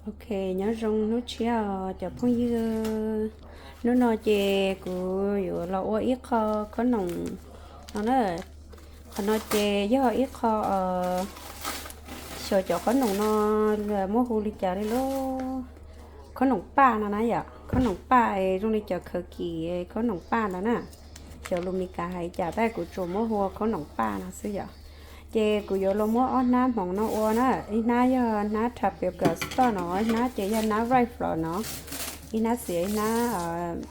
Ok, nyob zoo hnub tshiab os cov phooj ywg. Hnub no ces kuv yuav los ua ib qho khob noom no na. Qhov no ces yog ib qho, xyov cov khob noom no muab hu li cas li lauj. Khob noom paj no na yom, khob noom paj es zoo li cov khaws kim khob noom paj ntawd na. Xyov lus Meskas hais cas tab kuv tsuas muab hu ua khob noom paj no xwb yom. Ces kuv yuav los muab ob hnab hmoov no ua na, ib hnab yog hnab Tropical Store no, ib hnab ces yog hnab Rice Flour no, ib hnab xiav ib hnab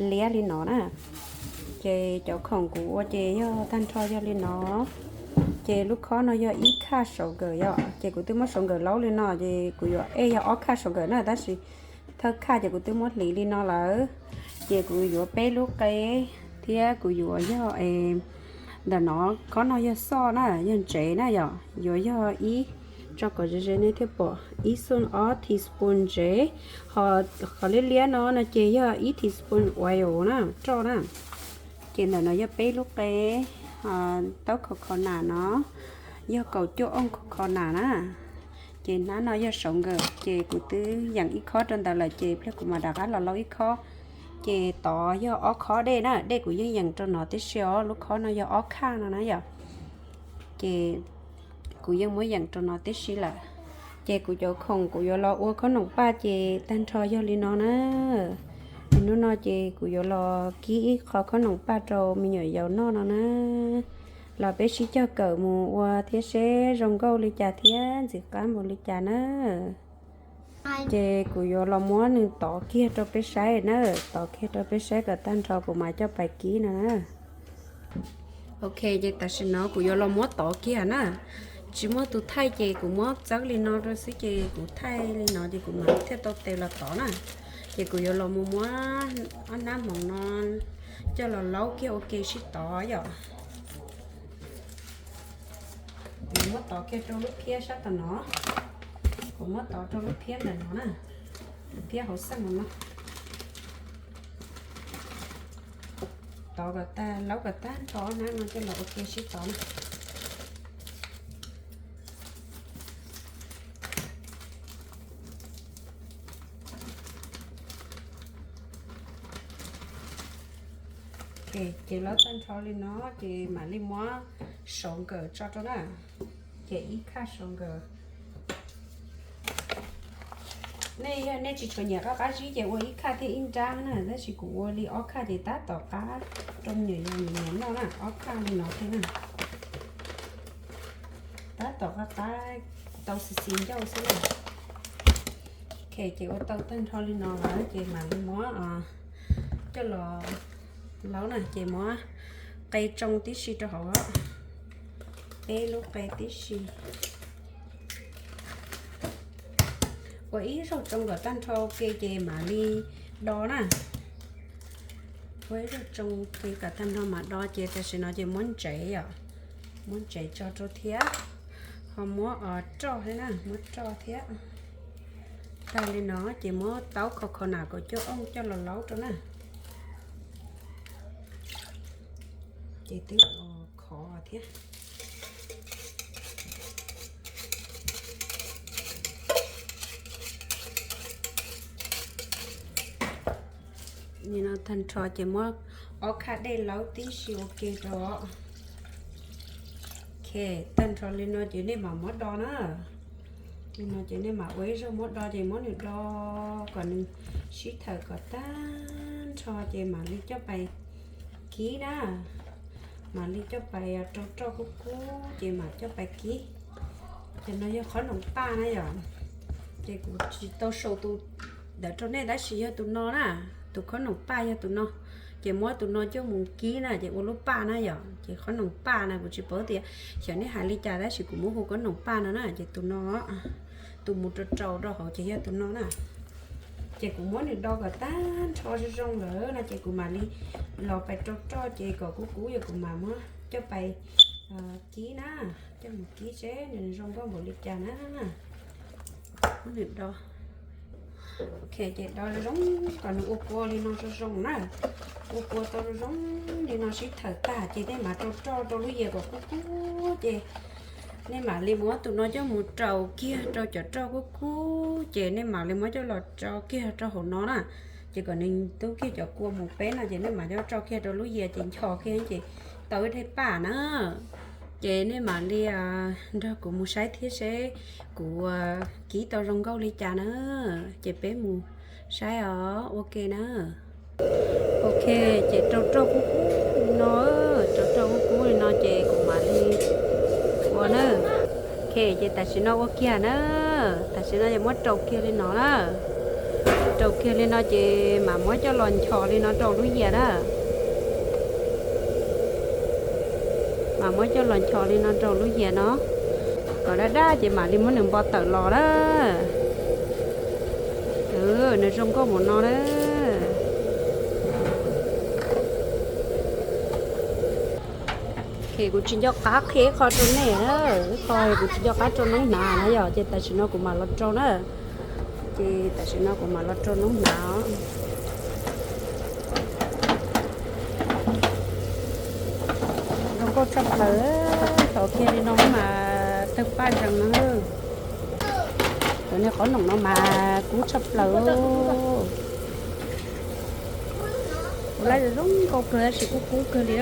liab li no na. Ces cov khoom kuv ua ces yog tag nrho yog li no. Ces lub khob no yog ib khaj sugar yom, ces kuv twb muab sugar laub li no, ces kuv yuav ej yog ob khaj sugar na, tab sis thawj khaj ces kuv twb muab hliv li no lawm. Ces kuv yuav peb lub qe thiab kuv yuav yog, ntawm no, khob no yog xoj na, yog ntsev na yom, yuav yog ib, tso kom ze ze nej thiaj pom, ib xu ob teaspoon ntsev. Ho qhov liab liab no no ces yog ib teaspoon oil na, roj na. Ces ntawm no yog peb lub qe, taub khov kho nas no yog kaum cuaj ooj khov kho nas na. Ces hnab no yog sugar, ces kuv twb yeem ib khob rau ntawd lawm ces pliag kuv mam rov qab los laub ib khob. Ces tod yog ob khob dej na, dej kuv yeej yeem rau no tib si os, lub khob no yog ob khaj no na yom. Ces kuv yeej muab yeem rau no tib si lawm. Ces kuv cov khoom kuv yuav los ua khob noom paj ces tag nrho yog li no na. Hnub no ces kuv yuav los kib ib qho khob noom paj rau me nyuam yaus noj no na. Los peb sib cog kawm mus ua thiab seb zoo nkauj li cas thiab ntxim qab npaum li cas na. Ces kuv yuav los muab nws tov kiag rau peb saib na, tov kiag rau peb saib kom tag nrho kuv mam coj pais kib no na. Ok, ces tam sim no kuv yuav los muab tov kiag na. Tsis muaj tus thaij ces kuv muab txawb li no rau xwb ces kuv thaij li no ces kuv mam thiaj tau tes los tov na. Ces kuv yuav los mus muab ob hnab hmoov no coj los laub kiag ua ke sib tov yom. Kuv muab tov kiag rau lub phiab sab tom no. Kuv muab tov rau lub phiab ntawm no na. Phiab hauv xeej no. Tov kom tag, laub kom tag nrho ob hnab no coj los ua ke sib tov na. Ces laub tag nrho li no ces mam li muab sugar tso rau na. Ces ib khaj sugar. Nej yog nej tsis tshua nyiam qab qab zib ces ua ib khaj thiab ib nrab na, tab sis kuv ua li ob khaj ces tab tom qab rau me nyuam yaus nyiam noj na, ob khaj li no thiab na. Tab tom qab qab tau xis xis ncauj xwb na. Ok, ces ua tau tag nrho li no lawm ces mam li muab coj los laub na, ces muab qe tsoo tib si rau hauv, peb lub qe tib si. Ua ib zaug tsoo kom tag nrho ua ke ces mam li do na. Ua ib zaug tsoo ua ke kom tag nrho mam do, ces tam sim no ces muab ntsev yom, muab ntsev tso rau thiab, ho muab roj thiab na, muab roj thiab. Tag li no ces muab taub khov kho nas kaum cuaj ooj coj los laub rau na. Ces twb khov thiab. Nim no tag nrho ces muab ob khaj dej laub tib si ua ke rau. Ok, tag nrho li no ces nej mam muab do na. Li no ces nej mam ua ib zaug muab do, ces muab nws do kom nws sib thawm kom tag nrho ces mam li coj pais kib na. Mam li coj pais rau roj kub kub ces mam coj pais kib. Ces no yog khob noom paj na yom. Ces kuv tsis tau sau tus ntawd rau nej tab sis yog tus no na, tus khob noom paj yog tus no. Ces muab tus no coj mus kib na ces ua lub paj na yom. Ces khob noom paj na kuv tsis paub tias xyov nej hais li cas tab sis kuv muab hu khob noom paj no na. Ces tus no, tus mus rau rau rau hauv ces yog tus no na. Ces kuv muab nws do kom tag nrho zoo zoo lawm no ces kuv mam li los pais rau roj ces kom kub kub yog kuv mam muab coj pais kib na, coj mus kib seb nws zoo nkauj npaum li cas na. Muab nws do. Ok, ces do zoo zoo kom nws ua kua li no zoo zoo na. Ua kua tau zoo zoo li no sib thawm tag ces nej mam rau roj rau lub yias kom kub kub ces Nej mam li muab tus no coj mus rau kiag rau cov roj kub kub ces nej mam li muab coj los tso kiag rau hauv no na. Ces kom nws ntub kiag cov kua mus peb no ces nej mam coj tso kiag rau lub yias ces nchos kiag ces tau ib daim paj na. Ces nej mam li nrog kuv mus saib thiab seb kuv kib tau zoo nkauj li cas na. Ces peb mus saib os, ua ke na. Ok, ces rau roj kub kub li no, rau roj kub kub li no ces kuv mam li ua na. Ok, ces tam sim no ua kiag na, tam sim no ces muab rau kiag li no na. Rau kiag li no ces mam muab coj los nchos li no rau lub yias na. Mam muab coj los nchos li no rau lub yias no, kom daj daj ces mam li muab nws npo tawm los na. Nws zoo nkauj mus no na. Kuv tsis nco qab qhia ib qho rau nej na, ib qho kuv tsis nco qab rau noob hnav na yom, ces tam sim no kuv mam los rau na. Ces tam sim no kuv mam los rau noob hnav. Zoo nkauj tshaj plaws, thaum kiag li no mas tawg paj zeeg no. Cov niag qhob noom no mas kub tshaj plaws. Ua laib zoo nkauj kawg tab sis kub kub kawg li.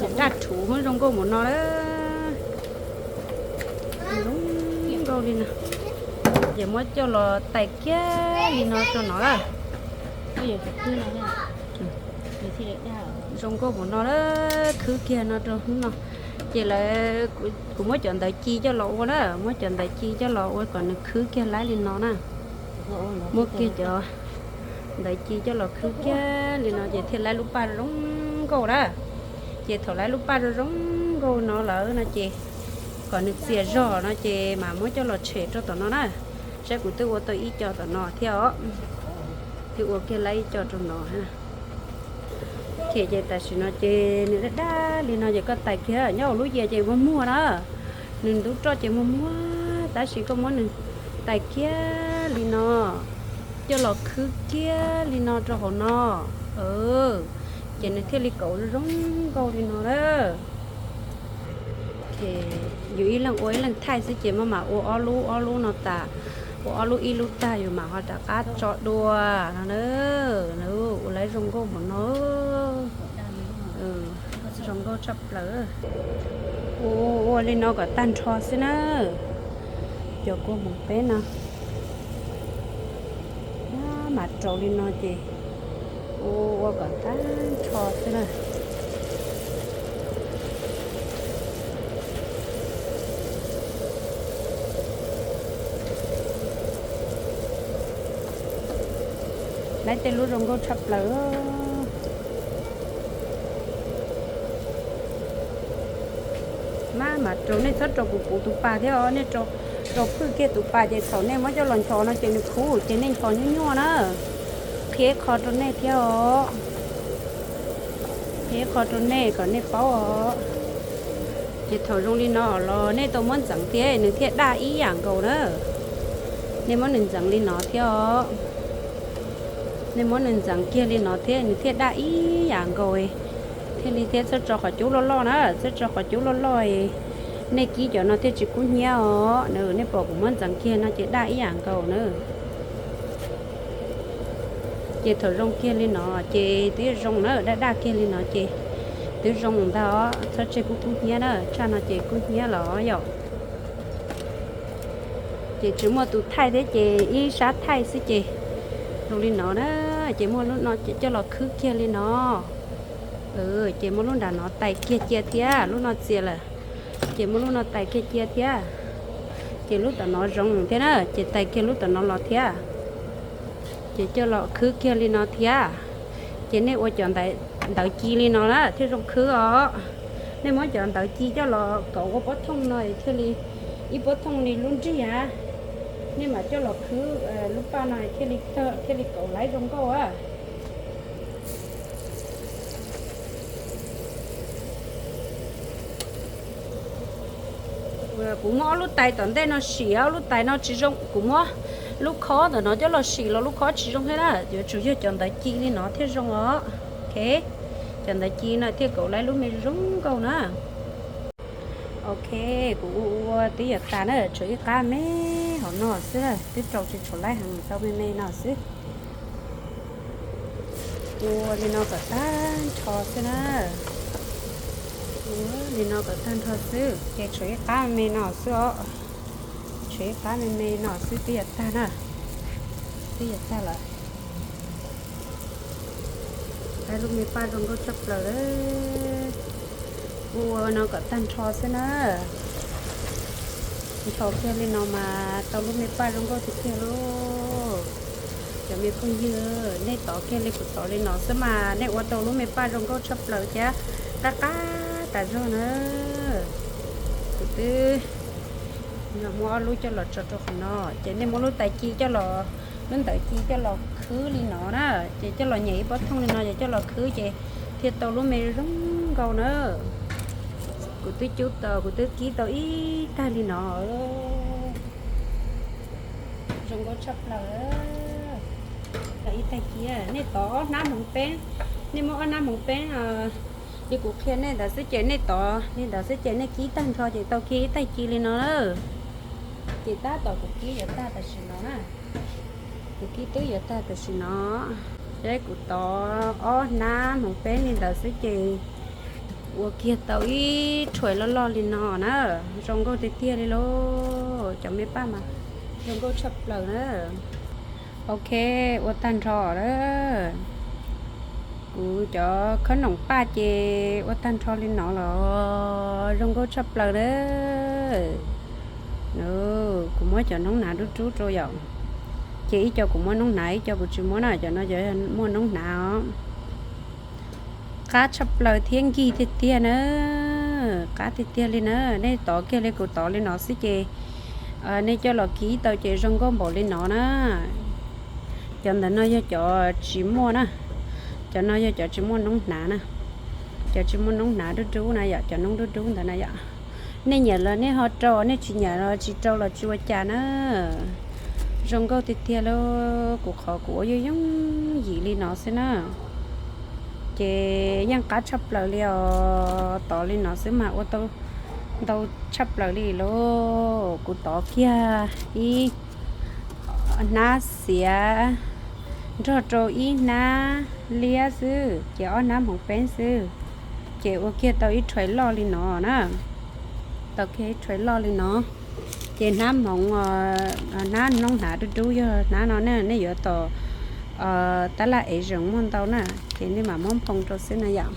Ces daj rhuv muab zoo nkauj mus no lawm. Zoo nkauj li no. Ces muab coj los tais kiag li no rau no lawm. Zoo nkauj mus no lawm, khwb kiag no rau hnub no. Ces lawv, kuv muab cov ntawv ci coj los ua na, muab cov ntawv ci coj los ua kom nws khwb kiag laib li no na. Muab kiag cov ntawv ci coj los khwb kiag li no ces thiaj laib lub paj zoo nkauj na. Ces thaum laib lub paj zoo zoo nkauj no lawm no ces kom nws txias zog no ces mam muab coj los tshem rau tom no na. Saib kuv twb ua tau ib co tom no thiab os. Twb ua kiag laib ib co rau no. Ces tam sim no ces nws daj daj li no ces koj tais kiag nyob hauv lub yias ces muag muag na. Nws ntub roj ces muag muag tab sis koj muab nws tais kiag li no, coj los khwb kiag li no rau hauv no. Ces nws thiaj li kauv zoo nkauj li no na. Yus ib leeg ua ib leeg thaij xwb ces maj mam ua ob lub ob lub no tas, ua ob lub ib lub tag yus mam ho rov qab tso dua no na. Ua laib zoo nkauj mus no. Zoo nkauj tshaj plaws. Ua ua li no kom tag nrho xwb na. Cov kua mus peb no. Maj mam rau li no ces ua ua kom tag nrho xwb na. Laib tej lub zoo nkauj tshaj plaws. Maj mam rau, nej txhob rau puv puv tus pas thiab os, nej rau phwj kiag tus pas ces thaum nej muab coj los nchos no ces nws khuv ces nej nchos nyuaj nyuaj na. Qhia ib qho rau nej thiab os. Qhia ib qho rau nej kom nej paub os. Ces thaum zoo li no los nej tau muab ntxeev thiab nws thiaj daj ib yam nkaus na. Nej muab nws ntxeev li no thiab os. Nej muab nws ntxeev kiag li no thiab nws thiaj daj ib yam nkaus. Thiaj li thiab txhob tso qhov cub loj loj na, txhob tso qhov cub loj loj, nej kib cov no thiaj tsis kub hnyiab os. Nej pom kuv muab ntxeev kiag no ces daj ib yam nkaus na. Ces thaum zoo kiag li no ces twb zoo na, daj daj kiag li no ces twb zoo ntag os, txhob tseg kub kub hnyiab na, tshaj no ces kub hnyiab los yom. Ces tsis muaj tus thaij thiab ces ib sab thaij xwb ces zoo li no na, ces muaj lub no ces coj los khwb kiag li no. Ces muaj lub nram no tais kiag cia thiab, lub no txias lawm, ces muaj lub no tais kiag cia thiab. Ces lub tom no zoo thiab na, ces tais kiag lub tom no los thiab. Ces coj los khwb kiag li no thiab. Ces nej ua cov ntawv ci li no na thiaj zoo khwb os. Nej muab cov ntawv ci coj los kauv ua pob thooj no thiaj li, ib pob thooj li lub nrig a, nej mam coj los khwb lub paj no thiaj li, thiaj li kauv laib zoo nkauj a. Kuv muab ob lub tais tom ntej no sim, ob lub tais no tsis zoo, kuv muab lub khob ntawm no coj los sim los lub khob tsis zoo thiab na, yuav tsum yog cov ntawv ci li no thiaj zoo os. Cov ntawv ci no thiaj kauv laib lub me zoo nkauj na. Ok, kuv ua ua twb yuav tag na, tshuav ib qab me hauv no xwb, twb rau tsis tshuav laib heev, tau me me no xwb. Ua li no kom tag nrho xwb na. Ua li no kom tag nrho xwb ces tshuav ib qab me me no xwb os. Tshuav ib qab me me no xwb twb yuav tag na. Twb yuav tag lawm. Tau lub me paj zoo nkauj tshaj plaws lawm. Ua no kom tag nrho xwb na. Nrho kiag li no mas tau lub me paj zoo nkauj tiag tiag lauj. Cov me phooj ywg, nej tov kiag li kuv tov li no xwb mas nej ua tau lub me paj zoo nkauj tshaj plaws thiab qab qab tas zog na. Kuv twb muab ob lub coj los tso rau qhov no, ces nej muab lub tais ci coj los, lub ntawv ci coj los khwb li no na, ces coj los nyem ib pob thooj li no ces coj los khwb ces thiaj tau lub me zoo nkauj na. Kuv twb cub tau, kuv twb kib tau ib tag li no. Zoo nkauj tshaj plaws. Tau ib tag ci, nej tov ob hnab hmoov peb, nej muab ob hnab hmoov peb li kuv qhia nej ntawd xwb ces nej tov li ntawd xwb ces nej kib tag nrho ces tau kiag ib tag ci li no na. Ces tab tom kuv kib yuav tag tam sim no na. Kuv kib twb yuav tag tam sim no. Seb kuv tov ob hnab hmoov peb li ntawd xwb ces ua kiag tau ib rhuais loj loj li no na. Zoo nkauj tiag tiag li lauj, cov me paj mas zoo nkauj tshaj plaws na. Ok, ua tag nrho lawm. Kuv cov khob noom paj ces ua tag nrho li no los zoo nkauj tshaj plaws na. Kuv muab cov noob hnav dub dub rau yom. Ces ib co kuv muab noob hnav, ib co kuv tsis muab na, cov no cov muaj noob hnav os. Qab tshaj plaws thiab nkig tiag tiag na. Qab tiag tiag li na, nej tov kiag li kuv tov li no xwb ces nej coj los kib tau ces zoo nkauj npaum li no na. Cov ntawm no yog cov tsis muaj na, cov no yog cov tsis muaj noob hnav na, cov tsis muaj noob hnav dub dub na yom, cov noob dub dub ntawd na yom. Nej nyiam los nej ho rau, nej tsis nyiam los tsis rau los tsis ua cas na. Zoo nkauj tiag tiag lauj, kuv qhov kuv ua yooj yooj yim li no xwb na. Ces yeej qab tshaj plaws li os, tov li no xwb mas ua tau ntau tshaj plaws li lauj. Kuv tov kiag ib hnab xiav nrog rau ib hnab liab xwb, ces ob hnab hmoov peb xwb, ces ua kiag tau ib rhuais loj li no na. Tau kiag ib rhuais loj li no, ces hnab hmoov, hnab noob hnav dub dub yog hnab no na, nej yuav tom tab laj ev zees muaj ntau na, ces nej mam muab nphoo rau xwb na yom.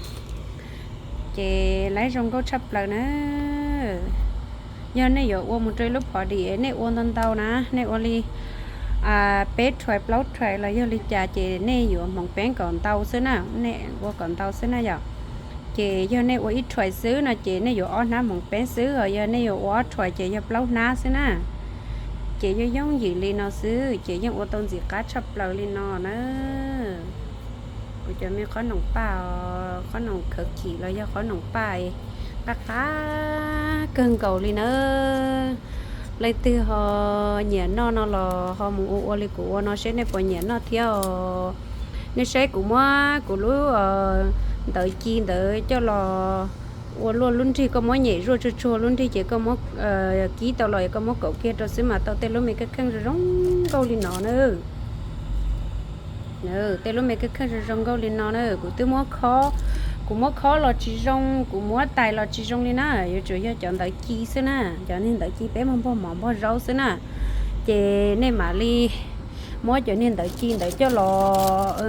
Ces lawv zoo nkauj tshaj plaws na. Yog nej yuav ua mus rau ib lub phov dim nej ua ntau ntau na, nej ua li peb rhuais plaub rhuais los yog li cas ces nej yuav hmoov peb kom ntau xwb na, nej ua kom ntau xwb na yom. Ces yog nej ua ib rhuais xwb no ces nej yuav ob hnab hmoov peb xwb, yog nej yuav ua ob rhuais ces yog plaub hnab xwb na. Ces yooj yooj yim li no xwb ces yeej ua tau ntxim qab tshaj plaws li no na. Kuv cov me qhob noom paj, qhob noom khawv khim los yog qhob noom paj qab qab kawg nkaus li na. Leej twg ho nyiam noj no los ho mus ua ua li kuv ua no seb nej puas nyiam noj thiab os. Nej saib kuv muab kuv lub ntawv ci ntawd coj los ua luaj lub nrig, koj muab nyem zuaj tsuag tsuag lub nrig ces koj muab kib tau los koj muab kaum kiag rau xwb mas tau tej lub me kheej kheej zoo nkauj li no na. Tej lub me kheej kheej zoo zoo nkauj li no na, kuv twb muab khob, kuv muab khob los tsis zoo, kuv muab tais los tsis zoo li na, yuav tsum yog cov ntawv ci xwb na, cov niag ntawv ci peb muag npog mov npog zaub xwb na. Ces nej mam li muab cov niag ntawv ci ntawd coj los,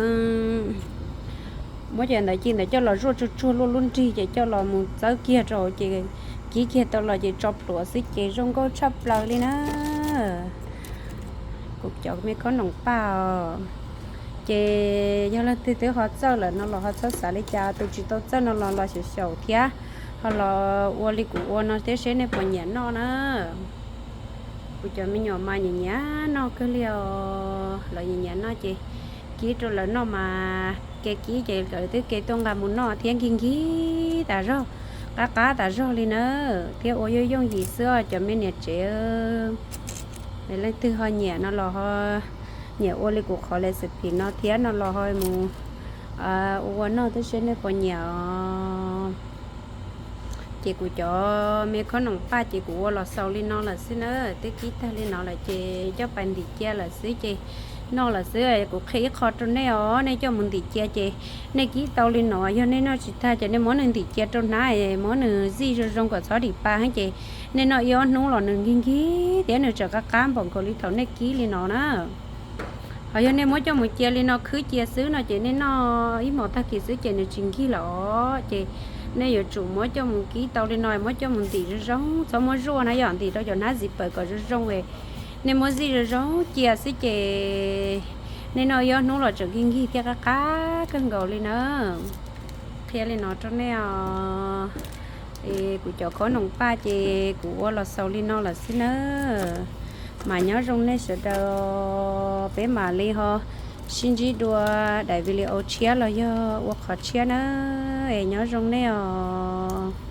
muab cov ntawv ci ntawd coj los zuaj tsuag tsuag luaj lub nrig ces coj los mus txawb kiag rau ces kib kiag tau los ces tso plhuav xwb ces zoo nkauj tshaj plaws li na. Kuv cov me khob noom paj os. Ces yog leej twg twb ho txawj lawm no los ho txhob xav li cas, tus tsis tau txawj no los los xyaum xyaum thiab, ho los ua li kuv ua no thiab seb nej puas nyiam noj na. Kuv cov me nyuam mas nyiam nyiam noj kawg li os, lawv nyiam nyiam noj ces kib rau lawv noj mas kev kib ces lawv twb kev tuaj nqa mus noj thiab nkig nkig tas zog, qab qab tas zog li na, thiab ua yooj yooj yim xwb os cov me niam tsev. Leej twg ho nyiam no los ho nyiam ua li kuv qhov recipe no thiab no los ho mus ua ua noj thiab seb nej puas nyiam os. Ces kuv cov me khob noom paj ces kuv ua los xaus li no lawm xwb na, twb kib tag li no lawm ces coj pais ntim cia lawm xwb ces noj lawm xwb. Kuv qhia ib qho rau nej os, nej coj mus ntim cia ces nej kib tau li no, yog nej noj tsis tag ces nej muab nws ntim cia rau hnab, muab nws zij zoo zoo kom txhob dim pa heev ces nej noj ib ob hnub los nws nkig nkig thiab nws tseem qab qab npaum nkaus li thaum nej kib li no na. Ho yog nej muab coj mus cia li no khwb cia xwb no ces nej noj ib hmos tag kis xwb ces nws tsis nkig lawm os. Ces nej yuav tsum muab coj mus kib tau li no, muab coj mus ntim zoo zoo, txhob muab zuaj na, yog ntim rau cov hnab zipper kom zoo zoo, nej muab zij zoo zoo cia xwb ces nej noj ib ob hnub los tseem nkig nkig thiab qab qab kawg nkaus li na. Qhia li no rau nej os. Es kuv cov khob noom paj ces kuv ua los xaus li no lawm xwb na. Mas nyob zoo nej sawv daws, peb mam li ho sib ntsib dua daim video tshiab los yog ua qhov tshiab na. Es nyob zoo nej os.